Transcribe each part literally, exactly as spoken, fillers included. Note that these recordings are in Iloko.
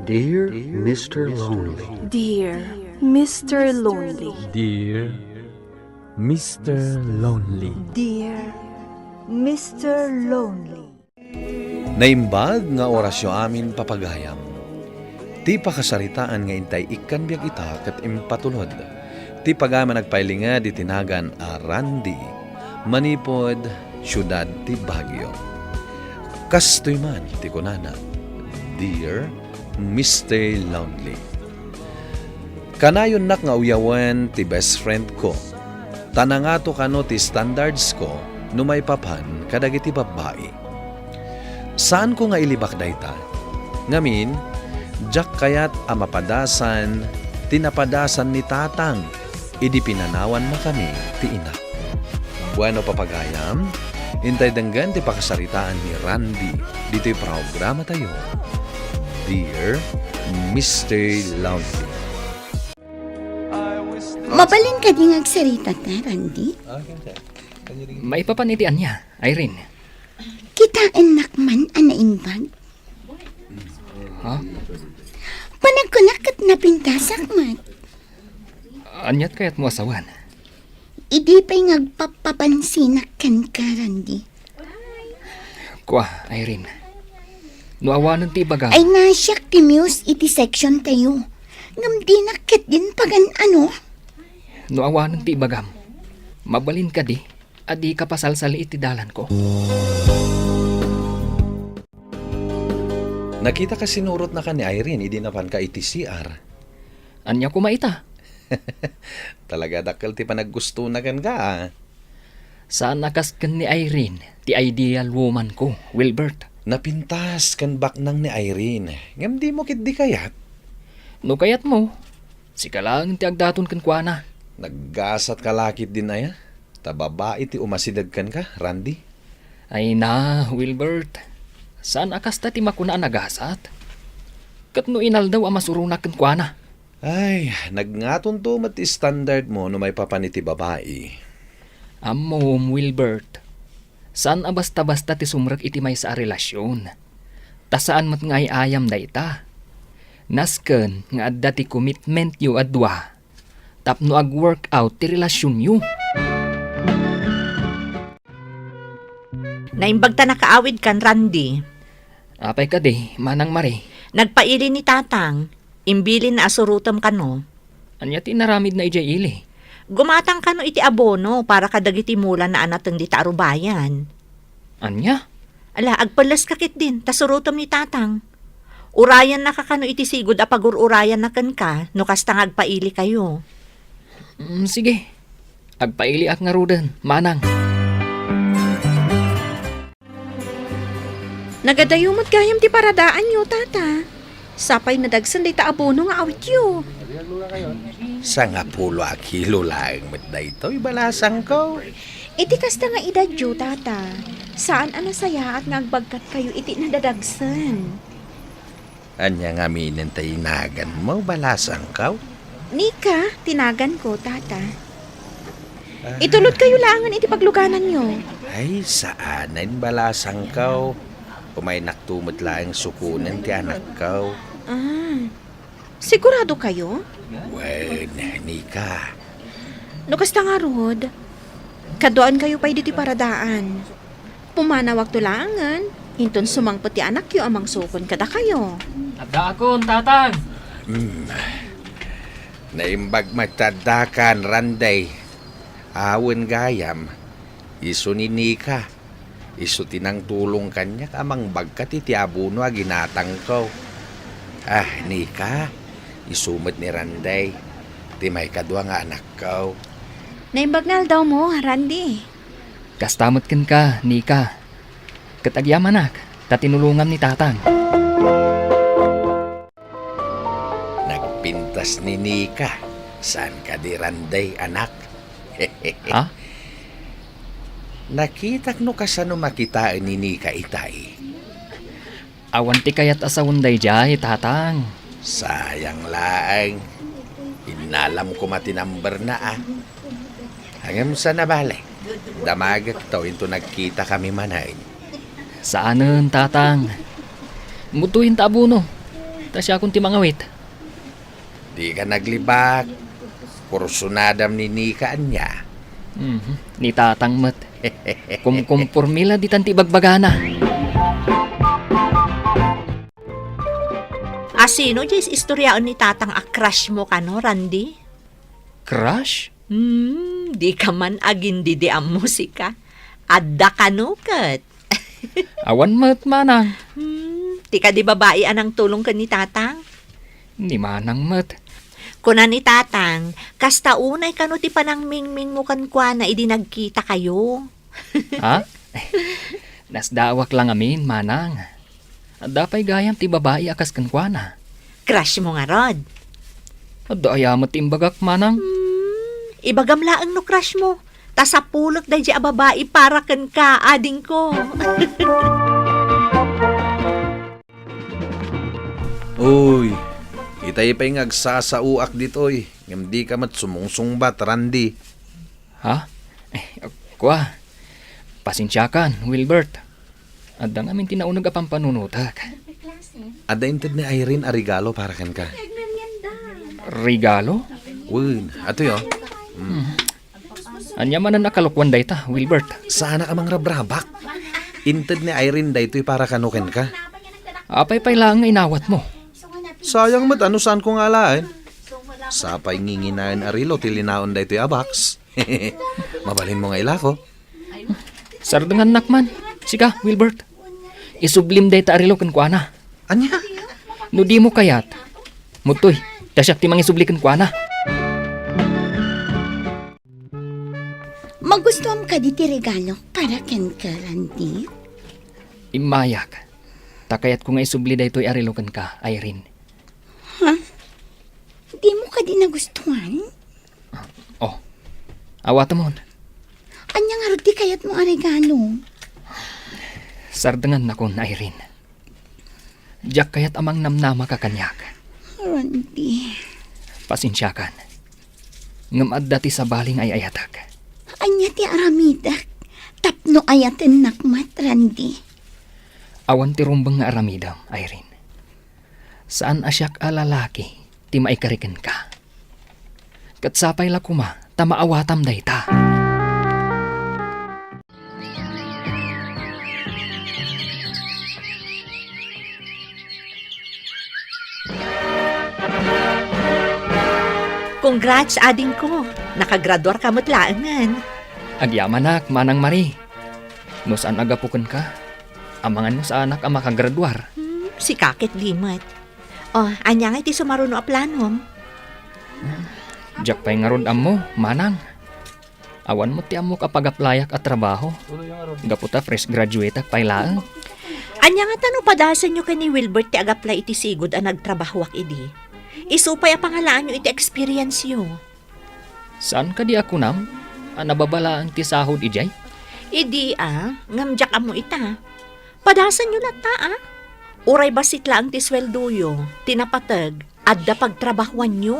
Dear Mister Lonely. Dear Mister Lonely. Dear Mister Lonely. Dear Mister Lonely. Naimbag nga orasyo amin, papagayam. Ti pakasaritaan nga intay ikkan biag ita ket impatulod ti pagayam a nagpailinged iti nagan a Randy manipud siudad ti Baguio. Kastoy man ti kunana, "Dear Mister Lonely, kanayonnak nga uyawen ti best friend ko, ta nangato kano ti standards ko no maipapan kadagiti babbai. Saanko nga ilibak dayta. Ngamin, diak kayat a mapadasan ti napadasan ni Tatang idi pinanawanna kami ti inak." Bueno, papagayam, intay denggen ti pakasaritaan ni Randy ditoy programatayo, Dear Mister Lonely. Mabalin kadi nga agsarita ta, Randy? Maipapan iti ania, Irene? Kitaennak man a naimbag. Ha? Panagkunak ket napintasak met. Aniat kayatmo a sawen? Idi pay nga agpapapansinak kenka, Randy. Kua, Irene. No awanen ti ibagam. Ay, nasiak ti muse iti section tayo. Ngem dinak ketdin pagan-ano. No awanen ti ibagam. Mabalin kadi a dika pasalsali iti dalanko? Nakitaka sinurotnaka ni Irene idi napanka iti C R. Ania koma ita? Talaga dakkel ti panaggustona kenka, a. Saan a kas ken ni Irene, ti ideal woman ko, Wilbert. Napintas ken baknang ni Irene, ngem dimo ketdi kayat? No kayatmo, sika laeng ti agdaton kenkuana. Naggasatka la ketdin aya? Ta babai ti umasideg kenka, Randy. Ay na, Wilbert. Saan a kasta ti makuna a nagasat? Ket no inaldaw a masuronak kenkuana? Ay, nagngatonto met ti standardmo no maipapan iti babai. Ammom, Wilbert. Saan a basta-basta ti sumrek iti maysa a relasyon. Ta saan met nga ay-ayam dayta. Nasken nga adda ti commitmentyo a dua tapno ag-work out ti relasyonyo. Naimbag ta nakaawidkan, Randy. Apay kadi, Manang Marie? Nagpaili ni Tatang. Imbilinna a surotem kano. Ania ti inaramidna idiay ili? Gumatang kano iti abono para kadagiti mulana a nateng dita arubayan. Ania? Ala, agpelleska ketdin, ta surotem ni Tatang. Urayannaka kano iti sigud a pagur-urayanna kenka no kasta nga agpailikayo. Mm, sige. Agpailiak ngaruden, Manang. Nagadayo met gayam ti paradaanyo, Tata. Sapay nadagsen dayta abono nga awityo. Sangapulo a kilo laeng met daytoy, balasangko. Iti kasta nga edadyo, Tata, saan a nasayaat nga agbagkatkayo iti nadadagsen. Ania ngamin ti naganmo, balasangko? Nika ti naganko, Tata. Ah. Itulodkayo laengen iti paglugananyo. Ay, saanen, balasangko. Umaynakto met laeng sukonen ti anakko. Ah. Siguradokayo? Wen, Nika. No kasta ngarud, kaduaenkayo pay ditoy paradaan. Pumanawakto laengen, inton sumangpet ti anakyo a mangsukon kadakayo. Addaakon, Tatang! Hmm. Naimbag met ti addakan, Randy. Awan gayam, isu ni Nika. Isu ti nangtulong kaniak a mangbagkat iti abono a ginatangko. Ah, Nika, isu met ni Randy, ti maikadua nga anakko. Naimbag nga aldawmo, Randy. Kasta met kenka, Nika. Ket agyamanak, ta tinulongam ni Tatang. Nagpintas ni Nika, saan kadi, Randy, anak? Ha? Nakitak no kasano makitaen ni Nika itay. Awan ti kayat a sawen daydiay, Tatang. Sayang laeng. Innalam koma ti numberna, a. Ngem saan a bale, damagekto inton nagkitakami manen. Saanen, Tatang. Mudtoyen ta abono. Ta siakon ti mangawit. Dika naglibak. Kursunadam ni Nika ania? Mhm. Ni Tatang met. Kumkumpormi la ditan ti ibagbagana. Asino diay istoryaen ni Tatang a crush mo kano, Randy? Crush? Hmm, dika man agindidi a musika. Adda kano ket. Awan met, manang. Hmm, ti kadi babai a nangtulong ken ni Tatang? Ni manang met. Kuna ni Tatang, kasta unay kano ti panangmingmingmo kenkuana idi nagkitakayo. Ha? Nasdaawak la ngamin, manang. Adda pay gayam ti babai a kas kenkuana. Crush mo ngarud? Adda aya met ti imbagak, manang? Hmm, ibagam laeng no crush mo. Ta sapulek daydi a babai para kenka, adingko. Uy, itay pay nga agsasaoak ditoy, ngem dika met sumungsungbat, Randy. Ha? Eh, kua. Pasensiakan, Wilbert. Adda ngamin ti nauneg a pampanunotek. Adda inted ni Irene a regalo para kenka. Regalo? Wen, atoy, oh. Mm. Ania manen a kalokuan dayta, Wilbert? Saanak a mangrabrabak. Inted ni Irene daytoy para kano kenka. Apay pay laeng nga inawatmo? Sayang met a no saanko nga alaen. Sapay nginginaen a relo ti linaon daytoy a box. Mabalinmo nga ilako. Sardengannak man. Sika, Wilbert. Isublim dayta a relo kenkuana. Ania? No dimo kayat, mudtoy, ta siak ti mangisubli kenkuana. Magustuam kadi ti regalo para kenka, Randy? Immayak. Ta kayatko nga isubli daytoy a relo kenka, Irene. Ha? Dimo kadi nagustuan? Oh, awatemon. Ania ngarud ti kayatmo a regalo? Sardengannakon, Irene. Diak kayat a mangnamnamaka kaniak. Randy. Pasensiakan. Ngem adda ti sabali nga ay-ayatek. Ania ti aramidek tapno ayatennak met, Randy? Awan ti rumbeng nga aramidem, Irene. Saan a siak a lalaki ti maikari kenka. Ket sapay la koma ta maawatam dayta. Congrats, adingko. Nakagraduar ka met laengen. Agyamanak, Manang Marie. No saan a gapu kenka, amangan no saanak a makagraduar. Hmm, sika ket di met. Oh, ania ngay ti sumaruno a planom? Diak pay ngarud ammo, Manang. Awan met ti ammok a pag-applyak a trabaho. Gapu ta fresh graduateak pay laeng. Ania ngata no padasenyo ken ni Wilbert ti ag-apply iti sigud a nagtrabahoak idi? Isu pay a pangalaanyo iti experience-yo. Saan kadi a kunam a nababa laeng ti sahod idiay? Idi a, ngem diak ammo ita. Padasenyo latta a. Uray bassit laeng ti sueldoyo, ti napateg, adda pagtrabahoanyo.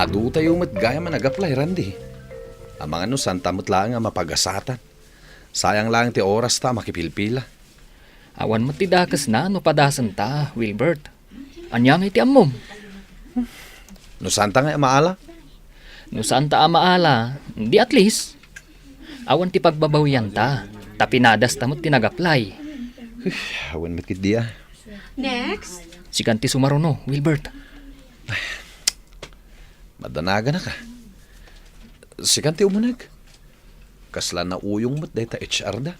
Adutayo met gayam a nag-apply, Randy. Amangan no saanta met laeng a mapagasatan. Sayang laeng ti orasta a makipilpila. Awan met ti dakesna no padasenta, Wilbert. Ania ngay ti ammom? No saanta ngay a maala? No saanta a maala, di at least, awan ti pagbabawianta, ta pinadasta met ti nag-apply. Awan met ketdi a. Next. Sikan ti sumaruno, Wilbert. Madanaganaka. Sikan ti umuneg. Kasla nauyong met dayta H R da.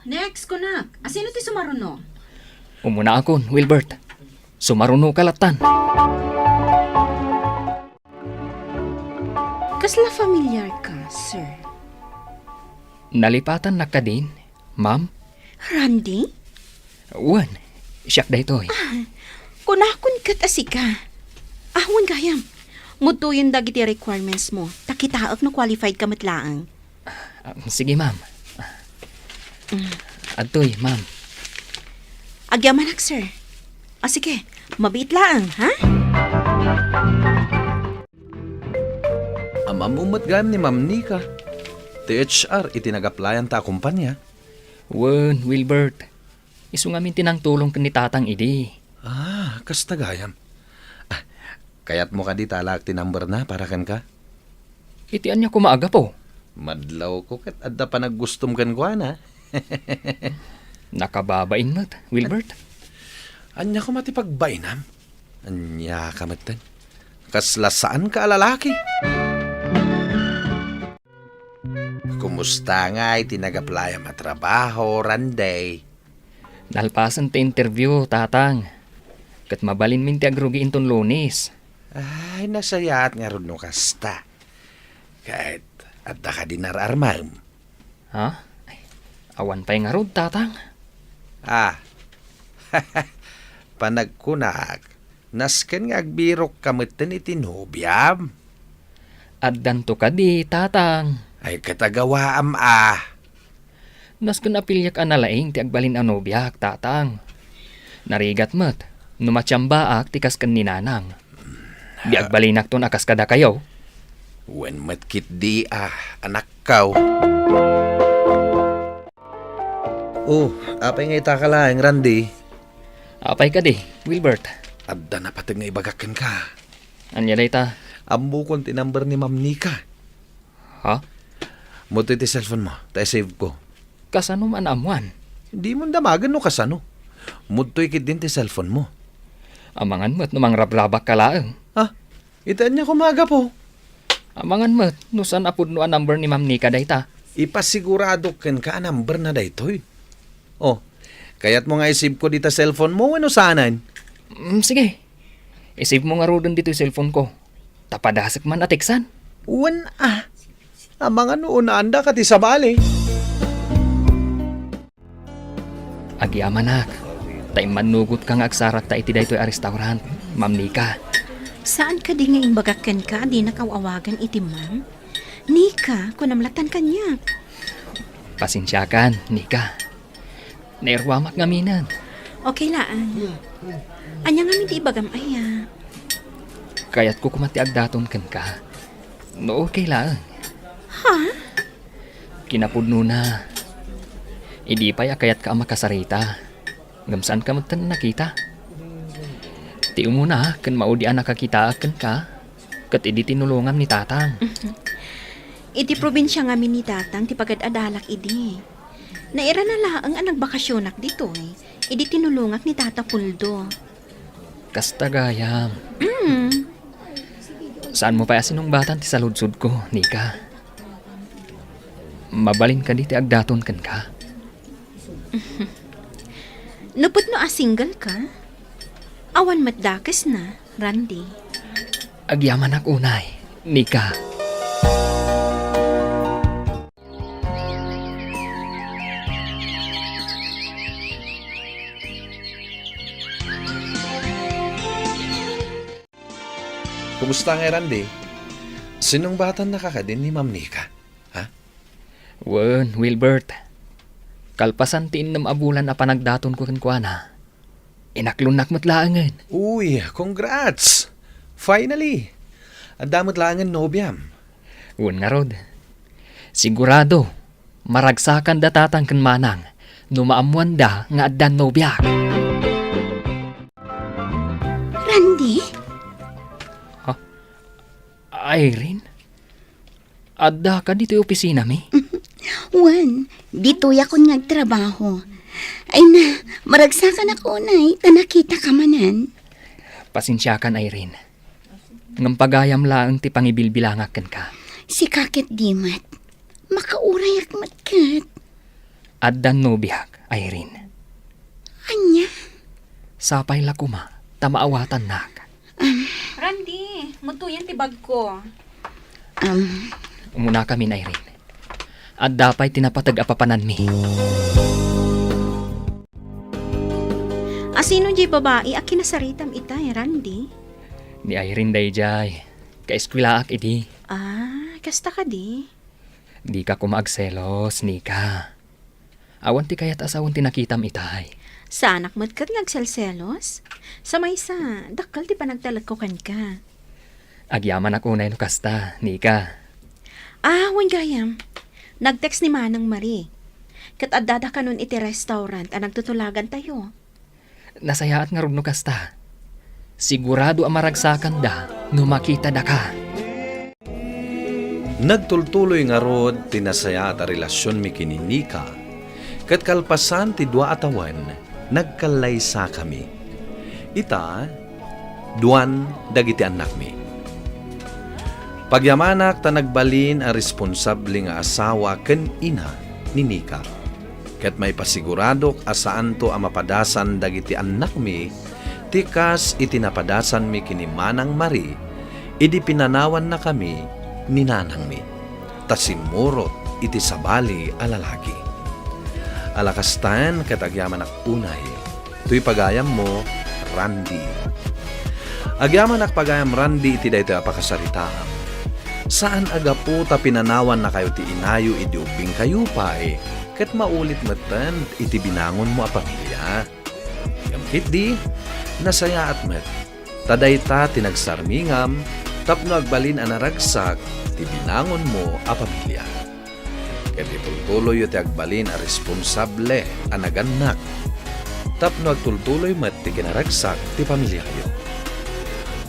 Next, kunak. Asino ti sumaruno? Umunaakon, Wilbert. Sumarunoka lattan. Kasla familiar ka, sir? Nalipatannak kadin, ma'am? Randy? Wen, siak daytoy. Ah, kunakon ket a sika. Ah, wen gayam. Mudtoyen dagiti requirements mo, ta kitaek no qualified ka met laeng. Ah, sige, ma'am. Mm. Adtoy, ma'am. Agyamanak, sir. Ah, sige, mabiit laeng, ha? Am-ammo met gayam ni Ma'am Nika, ti H R iti nag-applyan ta a kumpanya. Wen, Wilbert. Isu ngamin ti nangtulong ken ni Tatang idi. Ah, kasta gayam. Ah, kayatmo kadi ta alaek ti number na para kenka? Iti ania koma a gapu? Madlawko ket adda panaggustom kenkuana. Nakababain met, Wilbert. Ania koma ti pagbainam? Ania ka metten? Kasla saanka a lalaki? Kumusta ngay ti nag-applyam a trabaho, Randy? Nalpasen ti interview, Tatang. Ket mabalinmin ti agrugi inton Lunes. Ay, nasayaat ngarud no kasta. Ket adda kadi nar-armem? Ha? Ay, awan pay ngarud, Tatang. Ah. Panagkunak, nasken nga agbirokka metten iti nobiam? Addanto kadi, Tatang. Ay, ket agawaam a. Nasken a piliek a nalaing ti agbalin a nobiak, Tatang. Narigat met no matiambaak ti kas ken ni Nanang. Di agbalinakton a kas kadakayo. Wen met ketdi a, anakkaw. Oh, apay nga itaka laeng, Randy? Apay kadi, Wilbert? Adda napateg nga ibagak kenka. Ania dayta? Ammokon ti number ni Ma'am Nika. Ha? Mudtoy ti cellphone mo, ta i-save ko. Kasano man ammuan? Di mo damagen no kasano. Mudtoy ketdin ti cellphone mo. Amangan met no mangrabrabak ka laeng. Ha? Iti ania koma a gapu? Amangan met no saan a pudno a number ni Ma'am Nika dayta. Ipasiguradok kenka a number na daytoy. Oh, kayatmo nga i-save ko dita cellphone mo wenno saanen? Mm, sige. I-save mo ngaruden ditoy cellphone ko. Ta padasek man a teksan. Wen a. Amangan no unaanda ka ti sabali. Agyamanak, ta immannugotka nga agsaratta iti daytoy a restaurant, Ma'am Nika. Saan kadi nga imbagak kenka a dinak aw-awagan iti ma'am? Nika, kunam lattan kaniak. Pasensiakan, Nika. Nairuamak ngaminen. Okay laeng. Ania ngamin ti ibagam aya? Kayatko koma ti agdaton kenka. No okay laeng. Ha? Kinapudnona, idi pay a kayatka a makasarita, ngem saanka metten a nakita. Ti umuna ken maudi a nakakitaak kenka, ket idi tinulongam ni Tatang. Iti probinsia ngamin ni Tatang ti pagad-adalak idi. Nairana laeng a nagbakasionak ditoy, idi tinulongak ni Tata Puldo. Kasta gayam. Mm. Saanmo pay a sinungbatan ti saludsodko, Nika? Mabalin kadi ti agdaton kenka? No pudno a single ka, awan met dakesna, Randy. Agyamanak unay, Nika. Kumusta ngay, Randy? Sinungbatannaka kadi ni Ma'am Nika? Ha? Wen, Wilbert. Kalpasan ti innem a bulan a panagdatonko kenkuana, inaklonnak met laengen. Uy, congrats! Finally! Adda met laengen nobiam. Wen ngarud. Sigurado, maragsakanda Tatang ken Manang no maammoanda nga addan nobiak. Randy? Ha? Irene? Adda ka ditoy opisinami? Wen, ditoyakon nga agtrabaho. Ay na, maragsakanak unay, ta nakitaka manen. Pasensiakan, Irene. Ngem pagayam laeng ti pangibilbilangak kenka. Sika ketdi met. Makaurayak met ket. Addan nobiak, Irene. Ania? Sapay la koma, ta maawatannak. Randy, mutuyen ti bagko. Um, Umunakamin, Irene. Adda pay ti napateg a papananmi. Asino diay babai a kinasaritam itay, Randy? Ni Irene daydiay. Kaeskuelaak idi. Ah, kasta kadi? Dika koma agselos, Nika. Awan ti kayat a sawen ti nakitam itay. Saanak met ket nga agselselos? Sa maysa, dakkel ti panagtalekko kenka. Agyamanak unay no kasta, Nika. Ah, wen gayam. Nag-text ni Manang Marie. Ket addada kanon iti restaurant a nagtutulagantayo. Nasayaat ngarud no kasta. Sigurado a maragsakanda no makitada ka. Nagtultuloy ngarud ti nasayaat a relasionmi ken ni Nika, ket kalpasan ti dua a tawen, nagkallaysakami. Ita, duan dagiti annakmi. Pagyamanak ta nagbalin a responsable nga asawa ken ina ni Nika. Ket maipasiguradok a saanto a mapadasan dagiti annakmi ti kas iti napadasanmi ken ni Manang Marie idi pinanawannakami ni nanangmi, ta simmurot iti sabali a lalaki. Ala kastan ket agyamanak unay, toy pagayammo, Randy. Agyamanak pagayam Randy iti daytoy a pakasaritaam. Saan a gapu ta pinanawannakayo ti inayo idi ubbingkayo pay, ket maulit metten iti binangonmo a pamilia. Ngem ketdi, nasayaat met, ta dayta ti nagsarmingam tapno agbalin a naragsak ti binangonmo a pamilia. Ket itultuloyyo ti agbalin a responsable a nagannak, tapno agtultuloy met ti kinaragsak ti pamiliayo.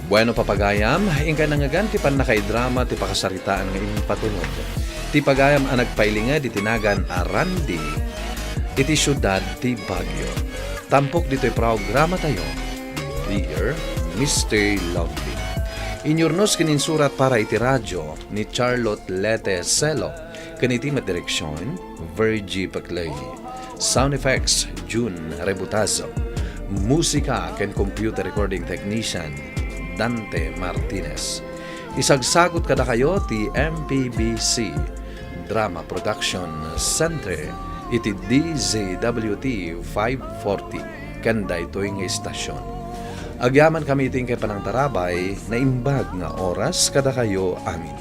Bueno, papagayam, inkay nangngegan ti pannakaidrama ti pakasaritaan nga impatunog. Ti pagayam a nagpailinged iti nagan a Randy iti siudad ti Baguio. Tampok ditoy programatayo, Dear Mister Lovely. Inyurnos ken insurat para iti radyo ni Charlotte Lete Celo, ken iti met direksion, Virgie Paclay. Sound effects, June Rebutazo. Musika ken computer recording technician, Dante Martinez. Isagsagut kadakayo ti M P B C Drama Production Center iti D Z W T five forty ken daytoy nga istasyon. Agyamankami iti inkay panangtarabay, naimbag nga oras kadakayo amin.